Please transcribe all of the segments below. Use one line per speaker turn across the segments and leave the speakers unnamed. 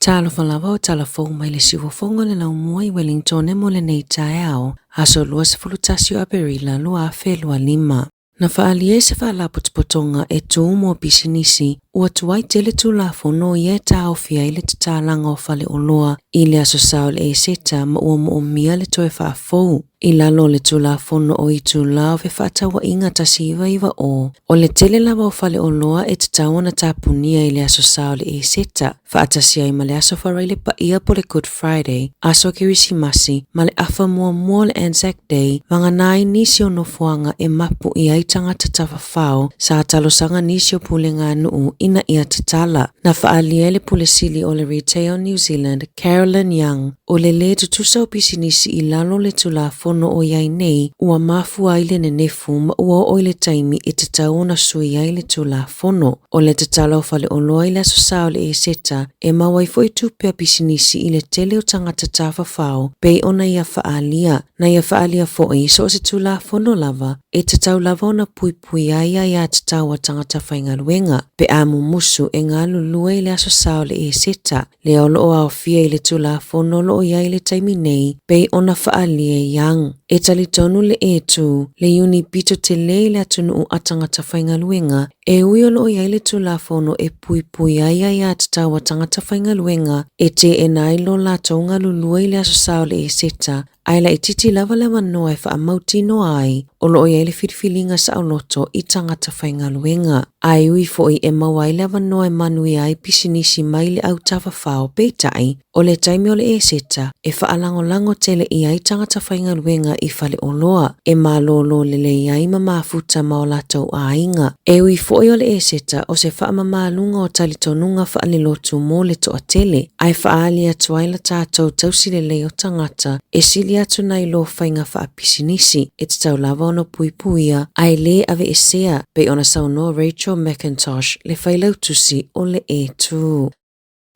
Talofa lava o tala fou mai le siufofoga o le laumua i Wellingtone mo lenei taeao, aso 21 o Aperila 2025. Na faaalia e se faalapotopotoga e tu mo pisinisi ua tuai tele Tulafono ia e taofi ai le tatalaga o faleoloa i le Aso Sa o le Eseta ma ua moomia le toe faafou. I lalo o le Tulafono o Itula o Fefaatauaiga 1990, o le tele lava o faleoloa e tatau ona tapunia i le Aso Sa o le Eseta, faatasi ai ma le Aso Faraile Paia po o le Good Friday, Aso Kerisimasi, ma le afa muamua o le Anzac Day, vagana ai nisi o nofoaga e mapu i ai tagata tafafao sa talosaga nisi o puleganuu ina ia tatala. Na faaalia e le Pule Sili o le Retail New Zealand, Carolyn Young, o le lē tutusa o pisinisi i lalo o le Tulafono o i ai nei ua mafua ai le nenefu ma ua oo i le taimi e tatau ona sui ai le Tulafono. O le tatala o faleoloa i le Aso Sa o le Eseta e maua ai foi tupe a pisinisi i le tele o tagata tafafao pei ona ia faaalia. Na ia faaalia foi so o se Tulafono lava e tatau lava ona puipui ai aiatatau a tagata faigaluega pe a mumusu e galulue i le Aso Sa o le Eseta, lea o lo o aofia i le Tulafono o lo o i ai i le taimi nei, pei ona faaalia e Young. E talitonu le E2, le iuni pito tele i le atunuu a tagata faigaluega, e ui o lo o i ai le Tulafono e puipui ai aiatatau a tagata faigaluega e teena ai lo latou galulue i le Aso Sa o le Eseta, ae laitiiti lava le avanoa e faamautinoa ai o lo o i ai le filifiliga saoloto i tagata faigaluega. Ae ui foi e maua ai le avanoa e manuia ai pisinisi mai le au tafafao, peitai, o le taimi o le Eseta e faalagolago tele ʻia ai tagata faigaluega i faleoloa e malōlō lelei ai ma mafuta ma o latou aiga. E ui foi o le Eseta o se faamamaluga o talitonuga faalelotu mo le toatele, ae faaali atu ai la tatou tausi lelei o tagata e sili atu nai lo faiga faapisinisi e tatau lava ona puipuia ae lē aveesea, pei ona saunoa Rachel McIntosh, le failautusi o le E2.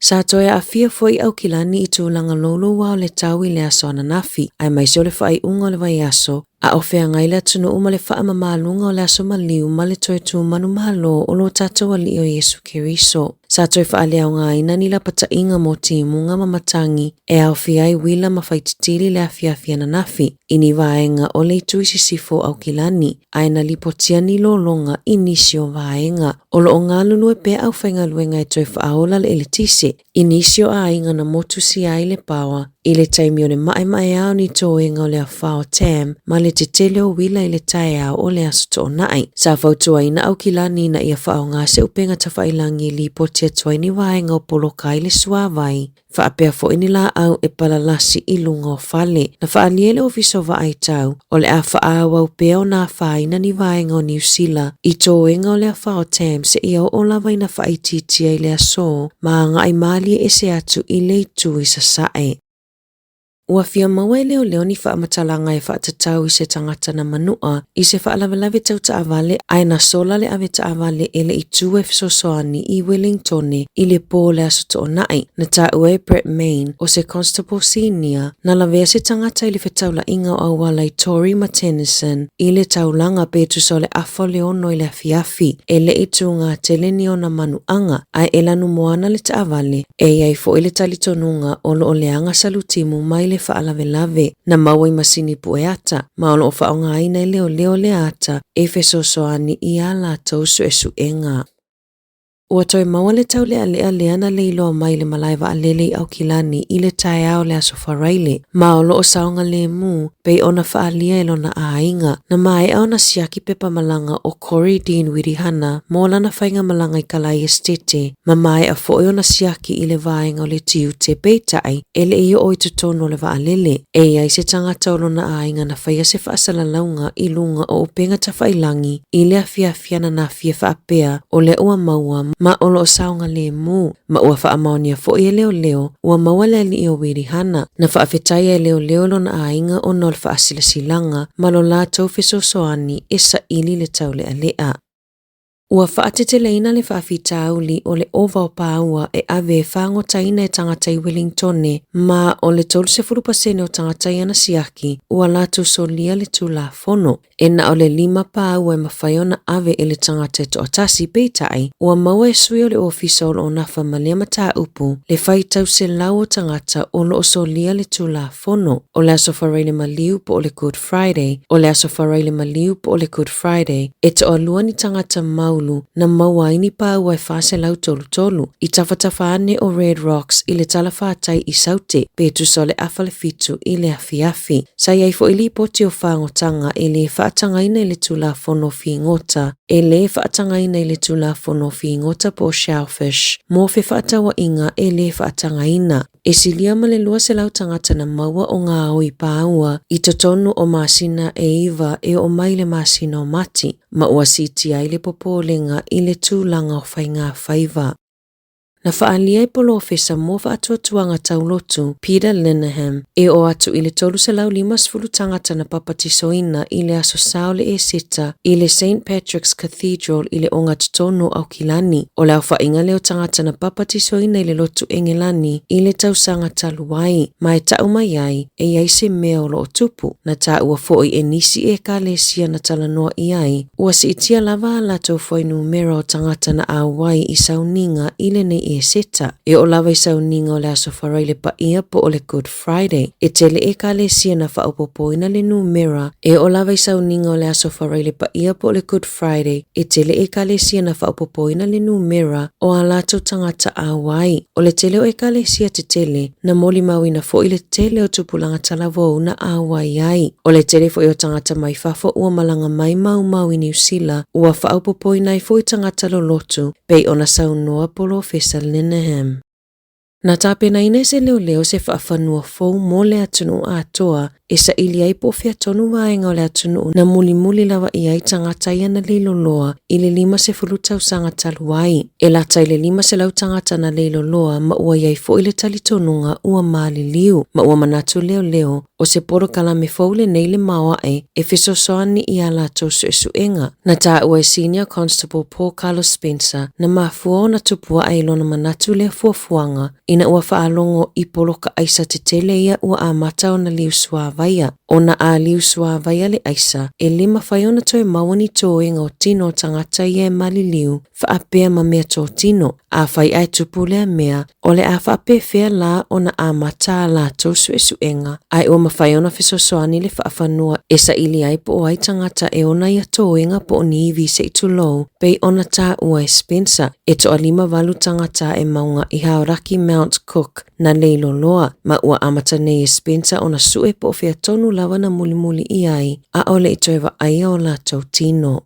Sa toe aafia foi Aukilani i tulaga louloua o le tau i le aso ananafi, aemaise o le faaiuga o le vaiaso, a o feagai le atunuu ma le faamamaluga o le aso maliu ma le toe tu manumalo o lo tatou Alii o Iesu Keriso. Sa toe faaleaogaina ni lapataiga mo timuga ma matagi e aofia ai uila ma faititili i le afiafi ananafi i ni vaega o le itu i sisifo o Aukilani, ae na lipotia ni lologa i nisi o vaega. O lo o galulue pea aufaigaluega e toe faaola le eletise i nisi o aiga na motusia ai le paoa i le taimi o le maemaea o ni toega o le afa o Tam ma le tetele o uila i le taeao o le Aso Toonai. Sa fautuaina Aukilani ina ia faaaoga se upega tafailangi e lipoti atu ai ni vaega o poloka ai le suavai faapea foi ni laau e palalasi i luga o fale. Na faaalia e le Ofisa o Vaai Tau, o le a faaauau pea ona afaina ni vaega o Niu Sila i toega o le afa o Tam seia oo lava ina faaitiitia i le aso ma agai malie ese atu i le itu i sasae. Ua fia maua e leoleo ni faamatalaga e faatatau i se tagata na manua i se faalavelave tau taavale ae na sola le avetaavale e le i tu e fesoasoani i Wellingtone i le pō o le Aso Toonai. Na taua e Brett Main, o se Constable Senior, na lavea se tagata i le fetaulaiga o auala i Tory ma Tennyson i le taulaga pe tusa o le afa o le ono i le afiafi. E le i tūgā tele ni ona manuaga, ae e lanumoana le taavale E i ai foi le talitonuga o lo o leaga salutimu mai le faalavelave na maua i masini pueata, ma o lo o faaaogaina e leoleo lea ata e fesoasoani i ā latou suesuega. Ua toe maua le taulealea lea na leiloa mai le malae vaalele i Aukilani i le taeao o le Aso Faraile, ma o lo o saogalemu pei ona faaalia e lona aiga. Na maea ona siaki pepa malaga o Corey Dean Wirihana mo lana faigamalaga i Kalai Esetete, ma maea foi ona siaki i le vaega o le tiute, peitai, e le i oo i totonu o le vaalele. E i ai se tagata o lona aiga na faia se faasalalauga i luga o upega tafailangi i le afiafi ananafi e faapea o lea ua maua ma o lo o saogalemu, ma ua faamaonia foi e leoleo ua maua le alii o Wirihana. Na faafetaia e leoleo lona aiga ona o le faasilasilaga ma lo latou fesoasoani e saili le taulealea. Ua faateteleina le faafitauli o le ova o pāua e ave e fāgotaina e tagata i Wellingtone ma o le 30% o tagata ia na siaki ua latou solia le Tulafono. E na o le lima pāua e mafai ona ave e le tagata e toatasi, peitai, ua maua e sui o le ofisa o lo o nafa ma lea mataupu le faitau selau o tagata o lo o solia le Tulafono. O le Aso Faraile Maliu po o le Good Friday, o le Aso Faraile Maliu po o le Good Friday, e toalua ni tagata maulu na maua ai ni pāua e 433 i tafatafa ane o Red Rocks i le talafātai i Saute, pe tusa o le afa le fitu i le afiafi. Sa i ai foi lipoti o fāgotaga e lē faatagaina i le Tulafono Figota, e lē faatagaina i le Tulafono Figota po o shellfish, mo fefaatauaiga e lē faatagaina. E silia ma le 200 tagata na maua o gaoi pāua i totonu o masina e iva e oo mai le masina o Mati, ma ua siitia ai le popolega i le tulaga o faigafaiva. Na faaalia e Polofesa mo Faatuatuaga Taulotu, Peter Linehan, e oo atu i le 350 tagata na papatisoina i le Aso Sa o le Eseta i le Saint Patrick's Cathedral i le ogatotonu o Aukilani. O le aofaiga lea o tagata na papatisoina i le lotu Engelani i le tausaga talu ai, ma e tau mai ai e i ai se mea o lo o tupu. Na taua foi e nisi Ekalesia na talanoa i ai, ua siitia lava a latou fuainumera o tagata na auai i sauniga i lenei Eseta. E oo lava i sauniga o le Aso Faraile Paia po o le Good Friday. E tele Ekalesia na faaopoopoina le numera e oo lava i sauniga o le Aso Faraile Paia po o le Good Friday. E tele Ekalesia na faaopoopoina le numera o a latou tagata auai. O le tele o Ekalesia tetele na molimauina foi le tele o tupulaga talavou na auai ai. O le tele foi o tagata mai fafo ua malaga mai maumau i Niu Sila ua faaopoopoina ai foi tagata lolotu, pei ona saunoa Polofesa Linehan. Na tapenaina e se leoleo se faafanua fou mo le atunuu atoa e saili ai po o fea tonu vaega o le atunuu na mulimuli lava i ai tagata ia na leiloloa i le 50 tausaga talu ai. E lata i le 500 tagata na leiloloa ma ua i ai foi le talitonuga ua maliliu ma ua manatu leoleo o se polokalame fou lenei le maoae e fesoasoani i a latou suesuega. Na taua e Senior Constable Paul Carlos Spencer na mafua ona tupu ae i lona manatu lea fuafuaga ina ua faalogo i poloka aisa tetele ia ua amata ona liu suāvaia. Ona a liu suāvaia le aisa, e le mafai ona toe maua ni tōega o tino o tagata ia e maliliu faapea ma mea tōtino. Afai ae tupu lea mea, o le a faapefea la ona amata a latou suesuega, ae ua mafai ona fesoasoani le faafanua e saili ai po o ai tagata e ona ia tōega po o ni ivi se i tulou, pei ona taua e Spencer, e toalima valu tagata e mauga i Hauraki Mount Cook na leiloloa, ma ua amata nei e Spencer ona sue po o fea tonu lava na mulimuli i ai, ʻaʻole i toe vaaia o latou tino.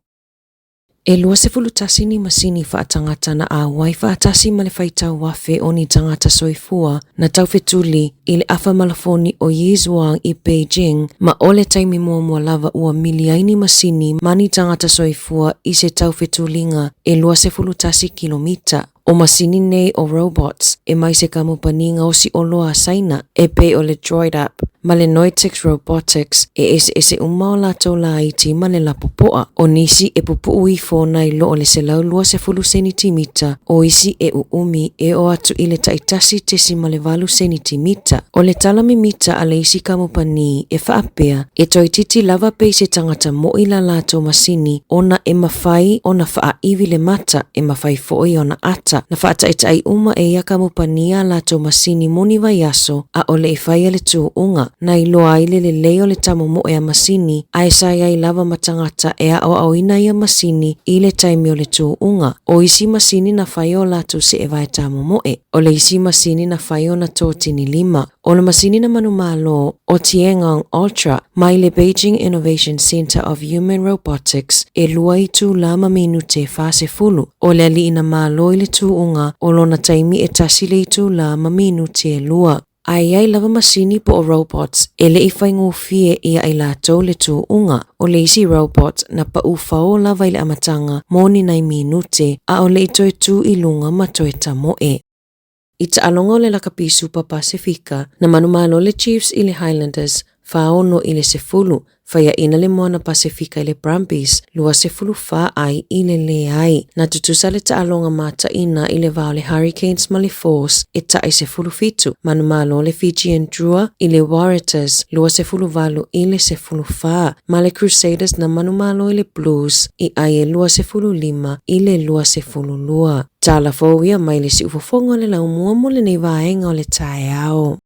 E 21 ni masini faatagata na auai faatasi ma le faitau afe o ni tagata soifua na taufetuli i le afa malafoni o Yizhuang i Beijing ma o le taimi muamua lava ua mili ai ni masini ma ni tagata soifua i se taufetuliga e 21 kilomita. O masini nei o robots e mai se kamupani gaosi oloa a Saina e pei o le DroidUp ma le Noetix Robotics e eseese uma o latou laiti ma le lapopoa. O nisi e pupuʻu ifo nai lo o le 120 senitimita, o isi e ʻuʻumi e oo atu i le taitasi 0.8 senitimita. O le tala mimita a le isi kamupani e faapea e toeitiiti lava pei se tagata moʻi la latou masini ona e mafai ona faaiwi le mata, e mafai foi ona ata. Na faataʻitaʻi uma e ia kamupani a latou masini mo ni vaiaso, ʻaʻole i faia le tūʻuga. Na iloa ai le lelei o le tamomoe a masini, ae sa i ai lava ma tagata e aʻoaʻoina ia masini i le taimi o le tūʻuga. O isi masini na fai o latou seʻevae tamomoe. O le isi masini na fai ona tōtini lima. O le masini na manumalo o Tiangong Ultra mai le Beijing Innovation Center of Human Robotics e lua itulā ma minute 40. O le aliʻi na malo i le tūʻuga o lona taimi e tasi le itulā ma minute e lua. Ae i ai lava masini po o robots e le i faigofie ia i latou le tūʻuga. O le isi robot na paʻu fao lava i le amataga mo ni nai minute ʻaʻole i toe tū i luga ma toe tamoe. I taʻaloga o le lakapi Supa Pasefika, na manumalo le Chiefs i le Highlanders, 46-10, faiaina le Moana Pasefika i le Brumbies, 24 ai i le leai. Na tutusa le taaloga mataina i le va o le Hurricanes ma le Force e tai 17, manumalo le Fijian Drua i le Waratahs, 28-14, ma le Crusaders na manumalo i le Blues i ai e 25-22. Tala fou ia mai le siufofoga o le laumua mo lenei vaega o le taeao.